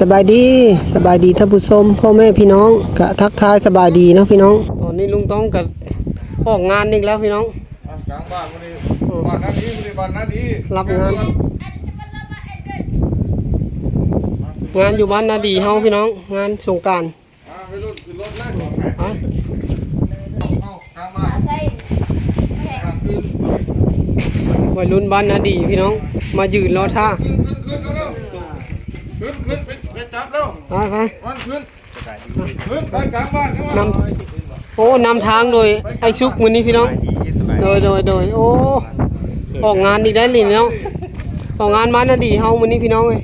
ສະບາຍດີ ສະບາຍດີທ່ານຜູ້ຊົມ ພໍ່ແມ່ພີ່ນ້ອງ ກະທັກທາຍສະບາຍດີເນາະພີ່ນ້ອງ. ຕອນນີ້ລຸງຕ້ອງກະອອກງານອີກແລ້ວພີ່ນ້ອງ. ອ່າ ກາງບ້ານມື້ນີ້ ໂອ້ ບ້ານນາດີ ມື້ນີ້ບ້ານນາດີ ຮັບງານ ງານຢູ່ບ້ານນາດີເຮົາພີ່ນ້ອງ ງານສົງການ. ອ່າ ໄວລຸ້ນຂຶ້ນລົດເລີຍ ໄປ ເອົາ ກາງບ້ານ ກາງຄືນ ໄວລຸ້ນບ້ານນາດີພີ່ນ້ອງ ມາຢືນລໍຖ້າ ຂຶ້ນ ຂຶ້ນ ຂຶ້ນ ເອົາເລັວ ຂຶ້ນ ຂຶ້ນ ໄປຈັບແລ້ວ ໄປ ໄປ ມັນຂຶ້ນ ຂຶ້ນໄປກາງບ້ານເດີ ນຳ ໂອ້ ນຳທາງໂດຍອ້າຍສຸກມື້ນີ້ພີ່ນ້ອງ ໂດຍ ໂດຍ ໂດຍ ໂອ້ ອອກງານອີກແລ້ວນີ້ເນາະ ອອກງານມານາດີເຮົາມື້ນີ້ພີ່ນ້ອງເອີຍ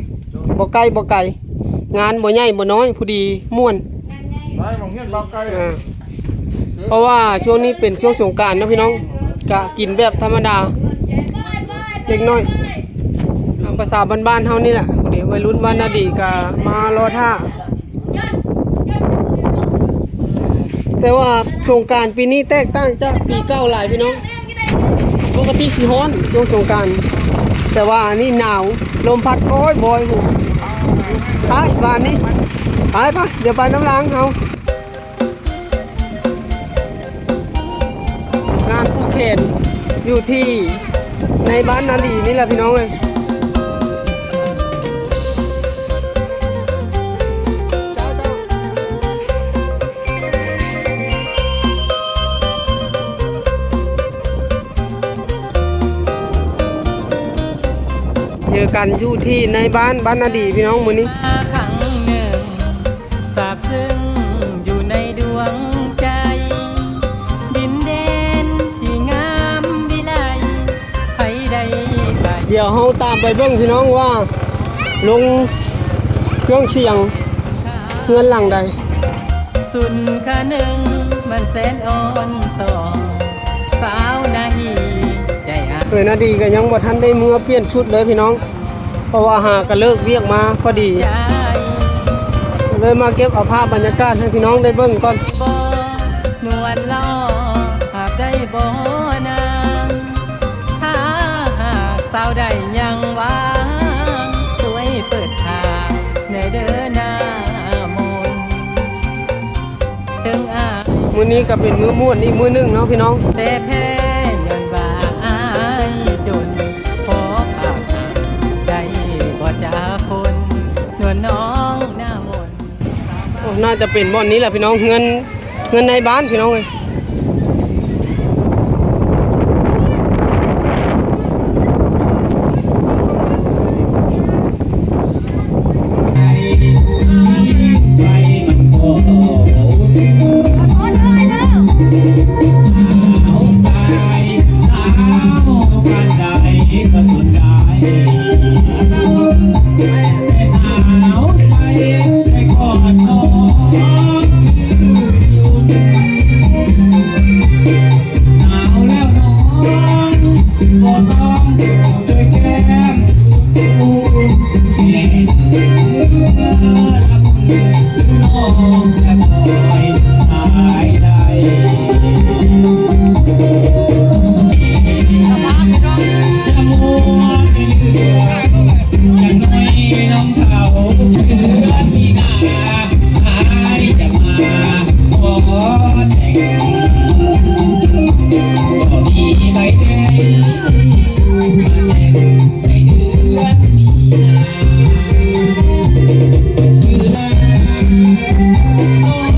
ບໍ່ໃກ້ບໍ່ໄກ ງານບໍ່ໃຫຍ່ບໍ່ນ້ອຍ ພໍດີມ່ວນ ໄປໝ່ອງເຮືອນບ່າວໄກ່ ອ່າ ເພາະວ່າຊ່ວງນີ້ເປັນຊ່ວງສົງການເນາະພີ່ນ້ອງ ກະກິນແບບທຳມະດາ ເລັກນ້ອຍ ຕາມພາສາບ້ານໆເຮົານີ້ແຫຼະ ພໍດີໄວລຸ້ນບ້ານນາດີກະມາລໍຖ້າ. ແຕ່ວ່າສົງການປີນີ້ແຕກຕ່າງຈາກປີເກົ່າຫຼາຍພີ່ນ້ອງ ປົກກະຕິຊິຮ້ອນຊ່ວງສົງການ ແຕ່ວ່າອັນນີ້ໜາວ ລົມພັດໂອ້ຍໂຫຍ ໄປບ້ານນີ້ ໄປ ໄປ ດຽວໄປນຳຫຼັງເຮົາ. ງານຜູກແຂນຢູ່ທີ່ໃນບ້ານນາດີນີ້ແຫຼະພີ່ນ້ອງເອີຍ ເຈີກັນຢູ່ທີ່ໃນບ້ານ ບ້ານນາດີພີ່ນ້ອງມື້ນີ້ ສາບຊຶ້ງຢູ່ໃນດວງໃຈ ດິນແດນທີ່ງາມວິໄລ ໃຜໄດ້ໄປ ດຽວເຮົາຕາມໄປເບິ່ງພີ່ນ້ອງວ່າ ລົງເຄື່ອງສຽງເຮືອນຫຼັງໃດ ສຸນຄະນຶງມັນແສນອ່ອນສອນ ສາວນາຮີໃຈອາຍ ເອີຍ ນາດີກໍຍັງບໍ່ທັນໄດ້ເມືອປ່ຽນຊຸດເລີຍພີ່ນ້ອງ. ເພາະວ່າຫາກະເລີກວຽກມາພໍດີ ເລີຍມາເກັບເອົາພາບບັນຍາກາດໃຫ້ພີ່ນ້ອງໄດ້ເບິ່ງກ່ອນ. ມື້ນີ້ກໍເປັນມື້ມ່ວນອີກມື້ໜຶ່ງເນາະພີ່ນ້ອງ. ແຕ່ແພ້ຍ້ອນວ່າອາຍຈົນ ຂໍຝາກໄດ້ບໍ່ຈາຄົນ ນວນນ້ອງໜ້າມົນ. ໂອ້ ໜ້າຈະເປັນບ່ອນນີ້ແຫຼະພີ່ນ້ອງ ເຮືອນ ເຮືອນໃນບ້ານພີ່ນ້ອງເອີຍ. ເ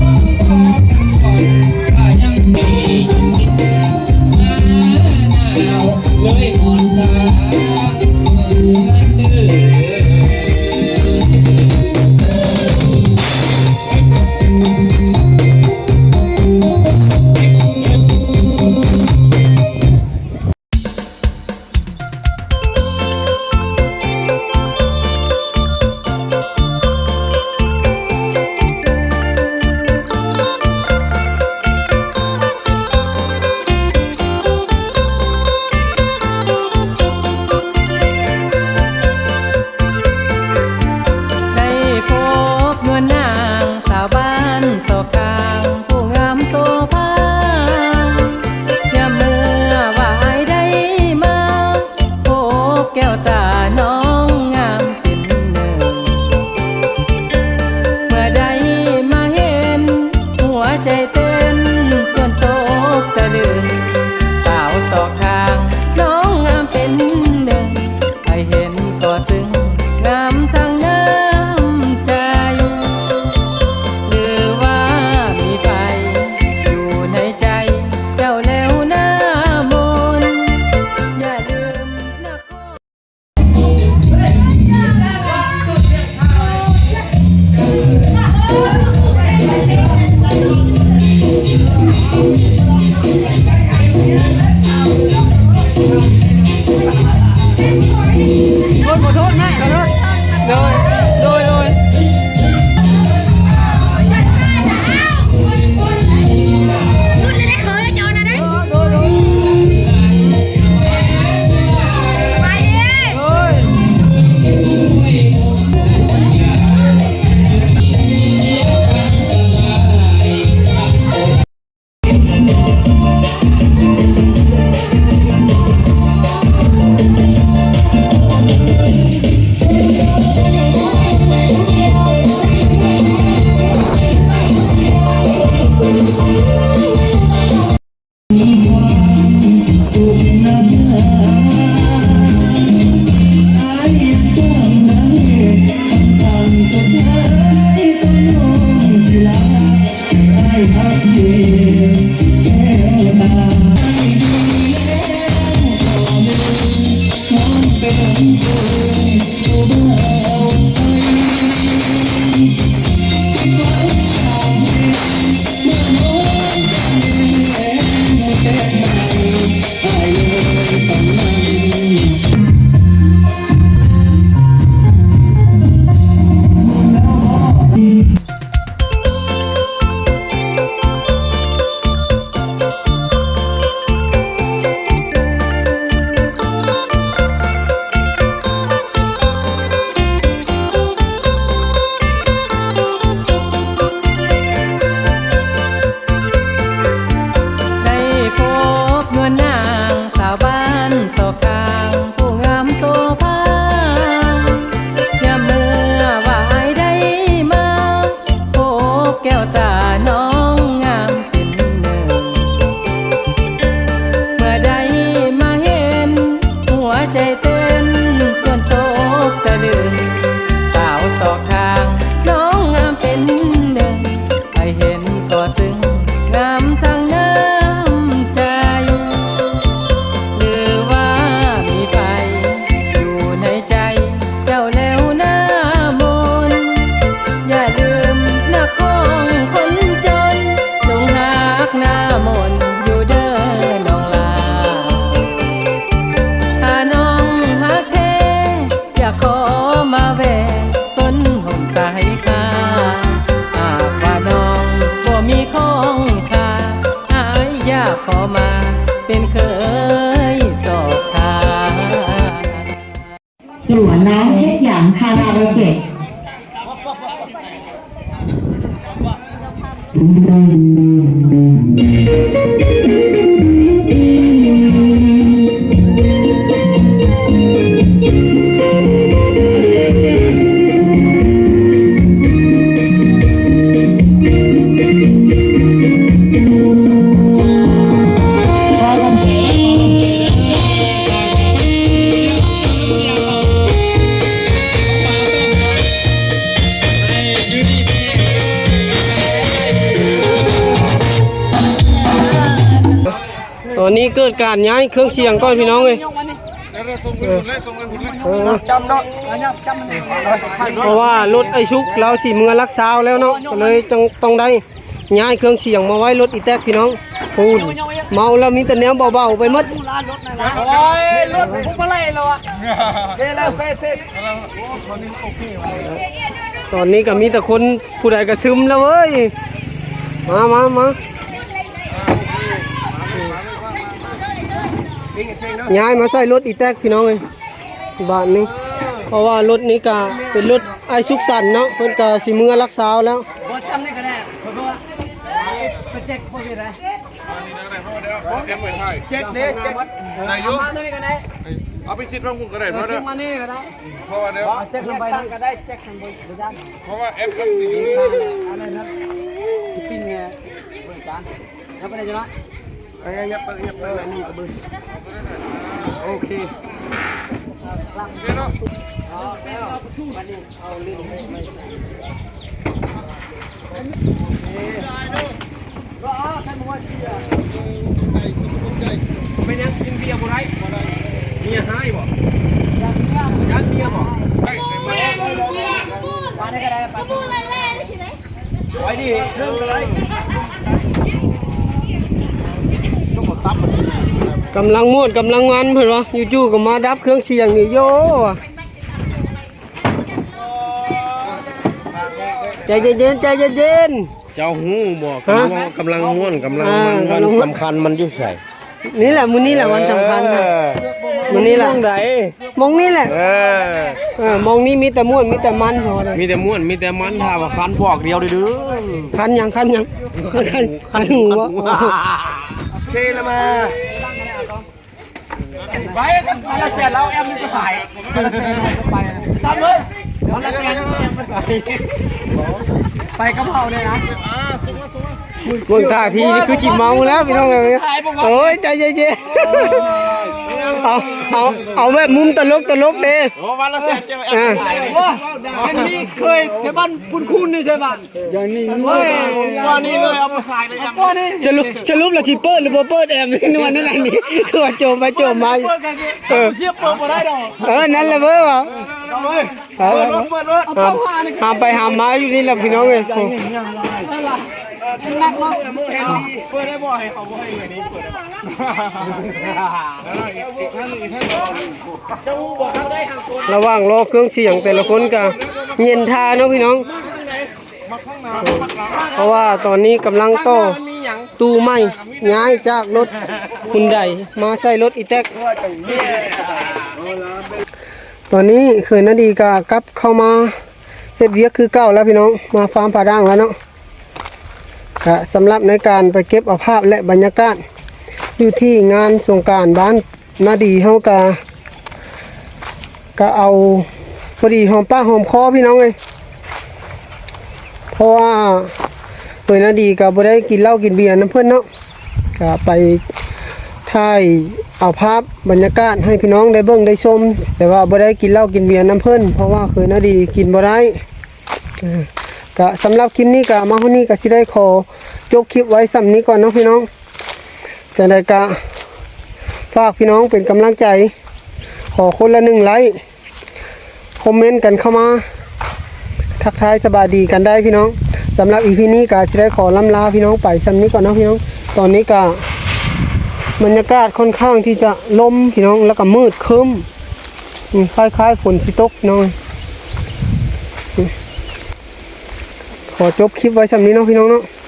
ໃຫ້ຂ້າ ຫາກວ່ານ້ອງບໍ່ມີຂອງຂ້າ ອ້າຍຢາກຂໍມາເປັນເຂີຍສອບທາງ. ຕົວະນ້ອງເຮັດຫຍັງຄາຣາໂອເກະ. ຕອນນີ້ເກີດການຍ້າຍເຄື່ອງສຽງກ່ອນພີ່ນ້ອງເອີຍ ເອີ ເພາະວ່າລົດອ້າຍສຸກລາວຊິເມືອຫຼັກຊາວແລ້ວເນາະ ກໍເລີຍຕ້ອງໄດ້ຍ້າຍເຄື່ອງສຽງມາໄວ້ລົດອີແຕັກພີ່ນ້ອງ. ພຸ້ນ ເມົາແລ້ວມີແຕ່ແນວເບົາໆໄປໝົດ. ໂອ້ຍ ລົດພວງມາໄລແລ້ວອະ ເພແລ້ວ ເພ ເພ. ຕອນນີ້ກໍມີແຕ່ຄົນ ຜູ້ໃດກໍຊຶມແລ້ວເວີຍ. ມາ ມາ ມາ ຍ້າຍມາໃສ່ລົດອີແຕັກພີ່ນ້ອງເອີຍ ບາດນີ້ ເພາະວ່າລົດນີ້ກໍເປັນລົດອ້າຍສຸກສັນເນາະ ເພິ່ນກໍຊິເມືອຫຼັກຊາວແລ້ວ. ບໍ່ຈຳນີ້ກໍໄດ້ ເພາະວ່າໄປເຈັກບໍ່ເຮັດໄດ້. ເຈັກເດ້ ເຈັກ ໄດ້ຢູ່ ມາຕົວນີ້ກໍໄດ້ ເອົາໄປຊິດທາງພຸ້ນກໍໄດ້ ເອີ ເອົາມານີ້ກໍໄດ້ ເພາະວ່າດຽວ ເອົາເຈັກນຳໄປນຳກໍໄດ້ ເຈັກນຳໄປ ບໍ່ຢ້ານ ເພາະວ່າແອັບມັນຊິຢູ່ນີ້ ອັນນັ້ນ ສະປິນ ບໍລິການ ຍັບໄປໄດ້ຢູ່ເນາະ ຍັບໄປ ຍັບໄປໜ້ອຍໜຶ່ງກໍເບິ່ງ ໂອເຄ ເນາະ. ເປັນຫຍັງກິນເບຍບໍ່ໄດ້? ເມຍຮ້າຍບໍ່? ຢ້ານເມຍບໍ່? ໄປດິ ເລີ່ມກໍໄດ້. ກຳລັງມ່ວນກຳລັງມັນເພິ່ນວ່າ ຢູ່ໆກໍມາດັບເຄື່ອງສຽງນີ້ໂຢ. ໃຈເຢັນໆ ໃຈເຢັນໆ. ເຈົ້າຮູ້ບໍ່? ຮະ? ກຳລັງ ກຳລັງມ່ວນ ກຳລັງ ອ່າ ມັນ ກຳລັງມ່ວນ ວັນສຳຄັນມັນຢູ່ໃສ? ນີ້ແຫຼະ ມື້ນີ້ແຫຼະວັນສຳຄັນນະ ເອີ ມື້ນີ້ແຫຼະ ໝ່ອງໃດ? ໝ່ອງນີ້ແຫຼະ ເອີ ເອີ ໝ່ອງນີ້ມີແຕ່ມ່ວນ ມີແຕ່ມັນ ມີແຕ່ມ່ວນ ມີແຕ່ມັນ. ຖ້າວ່າຄັນບອກດຽວເດີ້ ຄັນຫຍັງ? ຄັນຫຍັງ? ຄັນ ຄັນຫູບໍ່? ໂອເຄລະມາ. ໄປ ວັນລະແສນລາວແອມມັນກໍຂາຍ ວັນລະແສນໄປ ຕາມເລີຍ ວັນລະແສນແອມມັນຂາຍ ໄປກັບເຮົາເດ້ນະ. ເບິ່ງທ່າທີນີ້ຄືຊິເມົາແລ້ວພີ່ນ້ອງເອີຍ. ໂອ້ຍ ໃຈເຢັນໆ ເອົາ ເອົາ ເອົາແບບມຸມຕະຫຼົກໆເດ້. ໂອ້ ວັນລະແສນແອມມັນຂາຍ ເຫັນມີເຄີຍແຖວບ້ານພຸ້ນຄູນນີ້ໃຊ່ປະ? ຢ່າງນີ້ ໂອ້ຍ ກວ່ານີ້ເລີຍ ເອົາໄປຂາຍເລີຍ ກວ່ານີ້. ສະຫຼຸບ ສະຫຼຸບລະຊິເປີດຫຼືບໍ່ເປີດແອມນີ້ ນວນນັ້ນອັນນີ້ ຄືວ່າໂຈມໄປໂຈມມາຢູ່. ເອີ ເສຍເປີດບໍ່ໄດ້ດອກ. ເອີ ນັ້ນແຫຼະເວີວ່າ ເອີ ເປີດລົດ ເປີດລົດ ເອົາເອົາ ຫ້າມໄປຫ້າມມາຢູ່ນີ້ແຫຼະພີ່ນ້ອງເອີຍ. ເປີດໄດ້ບໍ່? ໃຫ້ເຂົາບໍ່ໃຫ້ເລີຍນີ້ ເປີດໄດ້ບໍ່? ລະຫວ່າງລໍເຄື່ອງສຽງແຕ່ລະຄົນກະເຢັນທ່າເນາະພີ່ນ້ອງ. ເພາະວ່າຕອນນີ້ກຳລັງຕໍ່ຕູ້ໃໝ່ ຍ້າຍຈາກລົດຮຸນໄດມາໃສ່ລົດອີແຕັກ. ຕອນນີ້ເຂີຍນາດີກະກັບເຂົ້າມາເຮັດວຽກຄືເກົ່າແລ້ວພີ່ນ້ອງ ມາຟາມຜາດ່າງແລ້ວເນາະ. ກະສຳລັບໃນການໄປເກັບເອົາພາບ ແລະ ບັນຍາກາດຢູ່ທີ່ງານສົງການບ້ານ ນາດີເຮົາກະ ກະເອົາພໍດີຫອມປາກຫອມຄໍພີ່ນ້ອງເອີຍ. ເພາະວ່າເອີຍນາດີກະບໍ່ໄດ້ກິນເຫຼົ້າກິນເບຍນຳເພິ່ນເນາະ ກະໄປຖ່າຍເອົາພາບບັນຍາກາດໃຫ້ພີ່ນ້ອງໄດ້ເບິ່ງໄດ້ຊົມ ແຕ່ວ່າບໍ່ໄດ້ກິນເຫຼົ້າກິນເບຍນຳເພິ່ນ ເພາະວ່າເຄີຍນາດີກິນບໍ່ໄດ້. ເອີ ກະສຳລັບຄລິບນີ້ກະມາຮອດນີ້ກະຊິໄດ້ຂໍຈົບຄລິບໄວ້ສ່ຳນີ້ກ່ອນເນາະພີ່ນ້ອງ. ຈັ່ງໃດກະຝາກພີ່ນ້ອງເປັນກຳລັງໃຈ ຂໍຄົນລະໜຶ່ງໄລ້ ຄອມເມັນກັນເຂົ້າມາ ທັກທາຍສະບາຍດີກັນໄດ້ພີ່ນ້ອງ. ສຳລັບອີພີນີ້ກະຊິໄດ້ຂໍລ່ຳລາພີ່ນ້ອງໄປສ່ຳນີ້ກ່ອນເນາະພີ່ນ້ອງ. ຕອນນີ້ກະບັນຍາກາດຄ່ອນຂ້າງທີ່ຈະລົມພີ່ນ້ອງ ແລ້ວກະມືດຄຶ້ມ ອືມ ຄ້າຍໆຝົນຊິຕົກພີ່ນ້ອງ. ຂໍຈົບຄລິບໄວ້ຊ່ຳນີ້ເນາະ ພີ່ນ້ອງເນາະ.